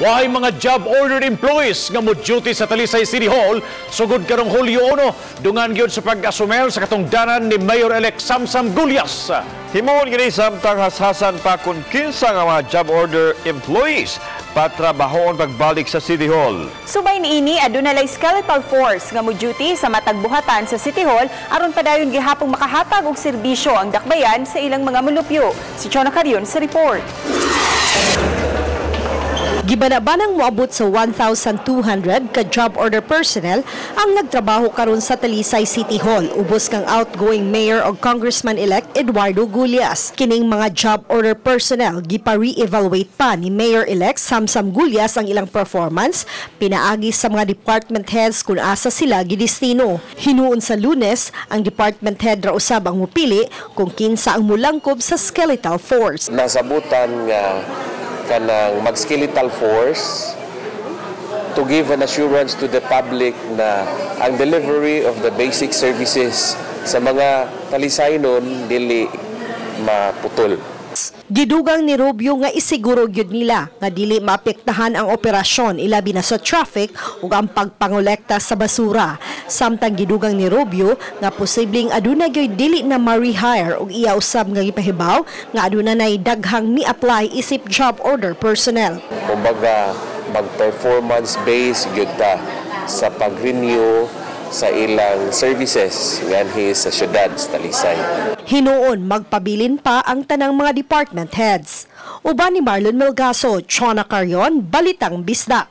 Way mga job ordered employees nga mo duty sa Talisay City Hall sugod karong Hulyo 1, dungan gyud sa pag-asumel sa katungdanan ni Mayor-elect Samsam Gullas. Himuon kini samtang hashasan pa kung kinsa nga mga job order employees patrabahoon pagbalik sa City Hall. Subay niini, aduna lay skeletal force nga mo-duty sa matag buhatan sa City Hall aron padayon gihapong makahatag og serbisyo ang dakbayan sa ilang mga molupyo. Si Chona Carion sa report. Gibanabanang moabot sa 1,200 ka job order personnel ang nagtrabaho karon sa Talisay City Hall ubos kang outgoing mayor o congressman-elect Eduardo Gullas. Kining mga job order personnel, gipa-re-evaluate pa ni Mayor-elect Samsam Gullas ang ilang performance pinaagi sa mga department heads kung asa sila gidestino. Hinuon sa Lunes, ang department head ra usab ang mupili kung kinsa ang mulangkob sa skeletal force. Nasabutan nga kanang mag-skeletal force to give an assurance to the public na ang delivery of the basic services sa mga Talisaynon dili maputol. Gidugang ni Rubio nga isiguro gyud nila nga dili maapektahan ang operasyon, ilabi na sa traffic ug ang pagpangolekta sa basura. Samtang gidugang ni Rubio nga posibleng aduna gyud dili na ma-rehire ug iya usab nga gipahibaw nga aduna nay daghang mi-apply isip job order personnel. Kumbaga, mag-performance based gyud ta sa pag-renew sa ilang services nganhi sa syudad sa Talisay. Hinuon magpabilin pa ang tanang mga department heads. Uban ni Marlon Melgaso, Chona Carion, Balitang Bisdak.